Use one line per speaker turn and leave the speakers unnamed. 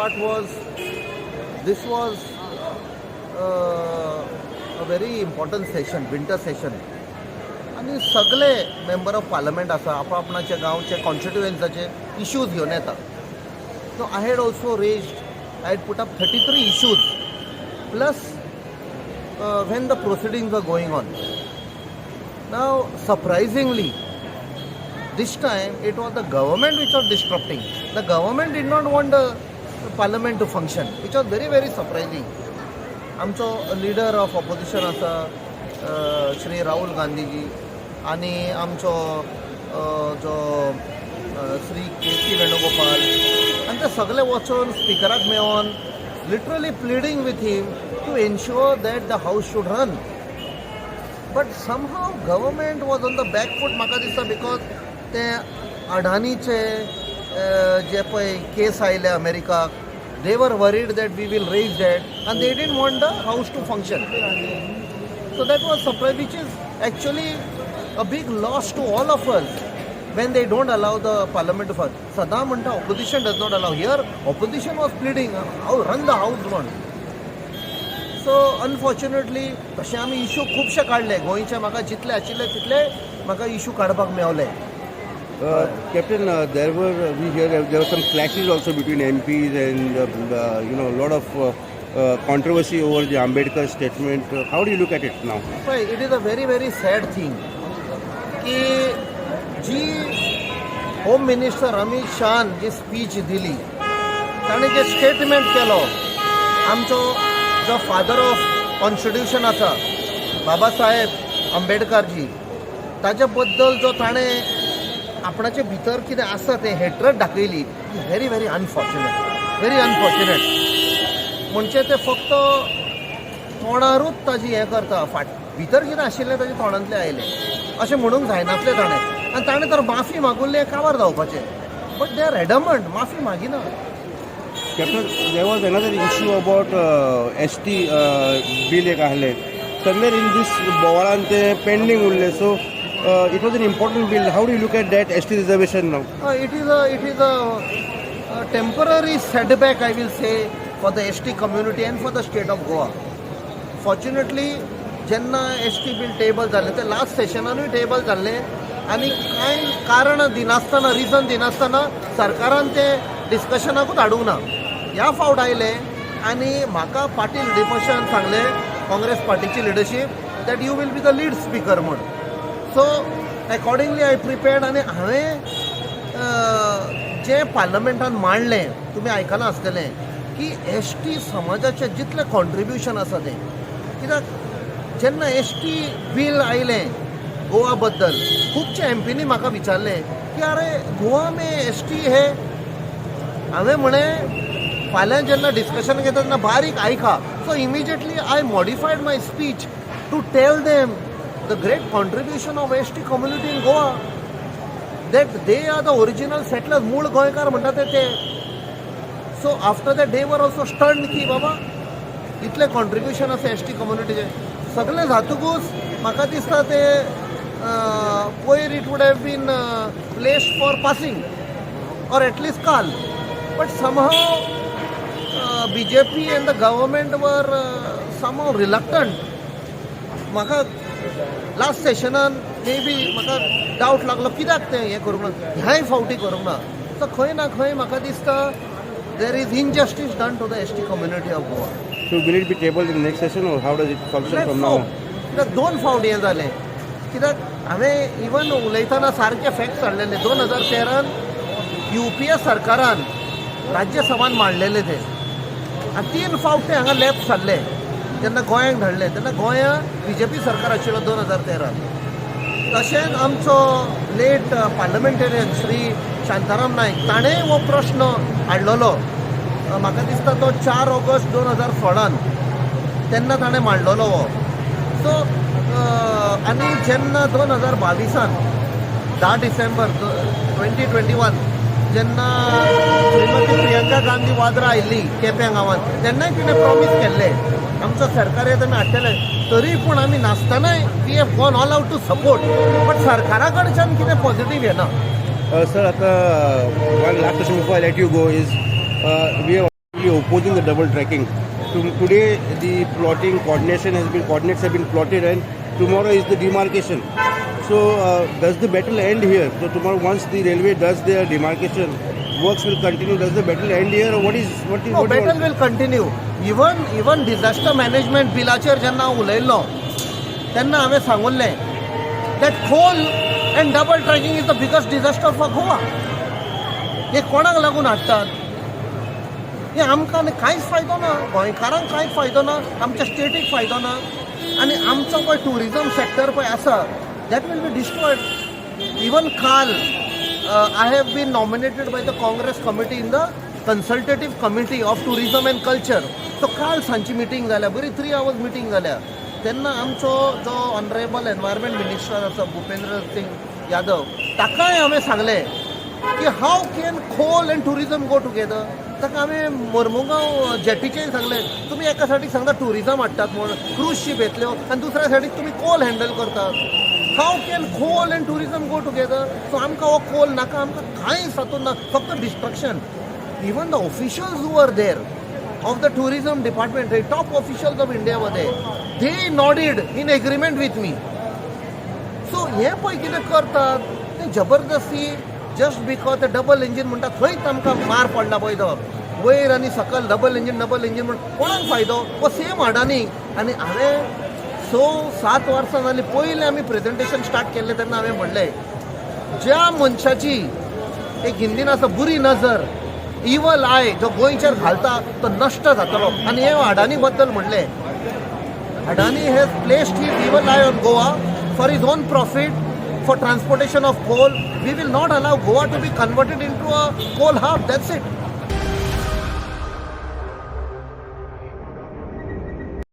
part was, this was a very important session, winter session, आनी सगळे member of parliament आसा, आपणाच्या गांवचे कॉन्स्टिट्युएन्साचे issues घेवन येता. So I had also raised, I had put up 33 issues plus when the proceedings are going on. Now, surprisingly, this time it was the government which was disrupting. The government did not want the parliament to function, which was very, very surprising. आमचो leader of opposition आसा श्री राहुल गांधीजी आनी आमचो जो Shri K C Venugopal आनी ते सगळे वचून स्पिकराक मेळोन literally pleading with him to ensure that the house should run, but somehow government was on the back foot. म्हाका दिसता because ते अडानीचे जे पळय केस आयले अमेरिकाक, they were worried that we will raise that and they didn't want the house to function. So that was surprise, which is actually a big loss to all of us when they don't allow the parliament to function. सदां म्हणटा opposition does not allow. Here opposition was pleading, how run the house म्हण. So unfortunately तशें आमी issue खुबशे काडले गोंयचे. म्हाका जितले आशिल्ले तितले म्हाका इशू काडपाक मेवले.
Captain, there were we hear there were some clashes also between MPs and a lot of controversy over the Ambedkar statement. How do you look at it now?
पळय, it is a very, very sad thing की जी home minister Amit शहान जी speech दिली, ताणें जे statement केलो, आमचो जो father of constitution आसा बाबा साहेब आंबेडकरजी, ताच्या बद्दल जो ताणें आपणाचे भितर कितें आसा तें हेट्रड दाखयली, very, very unfortunate, very unfortunate. म्हणजे ते फक्त तोंडारूच ताजी हें करता, फाट भितर कितें आशिल्लें ताजे तोंडांतलें आयलें अशें म्हणूंक जायनासलें ताणें. आनी ताणें तर माफी मागुल्लें काबार जावपाचें, but they are adamant, माफी मागिना.
Captain, there was another issue about ST bill एक आहले. Somewhere in this बोवाळान ते pending उरले. So it was an important bill. How do you look at that ST reservation now?
It is a temporary setback, I will say, for the ST community and for the state of Goa. Fortunately, जेन्ना S T bill table जालें, ते last सेशनानूय table जाल्लें आनी कांय कारण दिनासतना, reason दिनासतना सरकारान तें डिस्कशनाकूच हाडूंक ना. ह्या फावट आयलें आनी म्हाका पार्टी लिडरशिपान सांगलें, काँग्रेस पार्टीची leadership, that you will be the lead speaker म्हूण. सो एकॉर्डिंगली I prepared आनी हांवें जें पार्लमेंटान मांडलें, तुमी आयकलां आसतलें की एस टी समाजाचें जितलें कॉन्ट्रिब्युशन आसा तें. कित्याक जेन्ना एस टी बील आयलें गोवा बद्दल, खुबशे एमपीनी म्हाका विचारलें की अरे, गोवा में एस टी हे. हांवें म्हळें, फाल्यां जेन्ना डिस्कशन घेता तेन्ना बारीक आयका. So immediately I modified my speech to tell them the great contribution of ST community in Goa, that they are the original settlers, मूळ गोंयकार म्हणटा ते ते. So after that they were also stunned की बाबा, इतलें कॉन्ट्रिब्युशन आसा S T कम्युनिटीचें. सगळें जातकूच म्हाका दिसता ते पयर it would have been placed for passing or at least काल, but somehow BJP and the government were somehow reluctant. म्हाका लास्ट सेशनान मे बी म्हाका डावट लागलो, कित्याक तें हें करूंक ना, ह्याय फावटी करूंक ना. सो खंय ना खंय म्हाका दिसता there is injustice done to the ST community of Goa.
So will it be tabled in the next session or how does it function from now on?
कित्याक दोन फावट हें जालें. कित्याक हांवें इवन उलयतना सारके फॅक्ट्स हाडलेले. 2013न यू पी ए सरकारान राज्यसभान मांडलेले ते आनी तीन फावट ते हांगा लॅप्स जाल्ले. जेन्ना गोंयांक धाडले तेन्ना गोंया बीजेपी सरकार आशिल्लो 2013न. तशेंच आमचो लेट पार्लमेंटेरियन श्री शांताराम नायक, ताणें हो प्रश्न हाडलेलो. म्हाका दिसता तो 4 ऑगस्ट 2016न तेन्ना ताणें मांडलेलो हो. सो आनी जेन्ना 2022न 10 डिसेंबर 2021 जेन्ना श्रीमती प्रियंका गांधी वाद्रा आयिल्ली केप्यां गांवांत, तेन्नाय तिणें प्रॉमीस केल्लें, आमचो सरकार येता, आमी हाडटले. तरी पूण आमी नासतनाय we have gone all out to support, but सरकारा कडच्यान कितें पॉझिटीव येना.
Sir, आता one last question before I let you go is we have Opposing the double tracking. Today the plotting coordination has been coordinates have been plotted and tomorrow is the demarcation. So does the battle end here? So tomorrow, once the railway does their demarcation, works will continue. Does the battle end here or what is
No,
what do you
battle
want?
Will continue. Even disaster management बिलाचेर जेन्ना हांव उलयल्लो तेन्ना हांवें सांगुल्लें that coal and double tracking is the biggest disaster for Goa. हे कोणाक लागून हाडटात हे? आमकां न्ही कांयच फायदो ना, गोंयकारांक कांयच फायदो ना, आमच्या स्टेटीक फायदो ना आनी आमचो पळय ट्युरिजम सेक्टर पळय आसा, that will be destroyed. Even काल I have been nominated by the Congress committee in the consultative committee of tourism and culture. So काल सांजची मिटींग जाल्या, बरी 3 आवर्स मिटींग जाल्या. तेन्ना आमचो जो ऑनरेबल एनवायरमेंट मिनिस्टर आसा, भुपेंद्र सिंग यादव, ताकाय हांवें सांगलें की how can coal and tourism go together? ताका हांवें मोर्मुगांव जेटीचेर सांगलें, तुमी एका सायडीक सांगता ट्युरिजम हाडटात म्हूण, क्रूज शीप येतल्यो, आनी दुसऱ्या सायडीक तुमी कोल हँडल करतात. How can coal and tourism go together? So आमकां हो कोल नाका, आमकां कांय हातूंत ना, फक्त destruction. Even the officials who are there of the tourism department, top officials of India were there. They nodded in agreement with me. So हे पळय कितें करतात ते जबरदस्ती, जस्ट because ते डबल इंजीन म्हणटा थंयच आमकां मार पडला पळय, तो वयर आनी सकल डबल इंजीन, डबल इंजीन म्हण कोणाक फायदो? हो सेम अडानी. आनी हांवें 6-7 वर्सां जालीं, पयलें आमी प्रेजेंटेशन स्टार्ट केल्लें तेन्ना हांवें म्हणलें, ज्या मनशाची एक हिंदीन आसा बुरी नजर, इवल I, जो गोंयचेर घालता तो नश्ट जातलो. आनी हे अडानी बद्दल म्हणलें, Adani has placed his evil eye on Goa for his own profit, for transportation of coal. We will not allow Goa to be converted into a coal hub. That's it.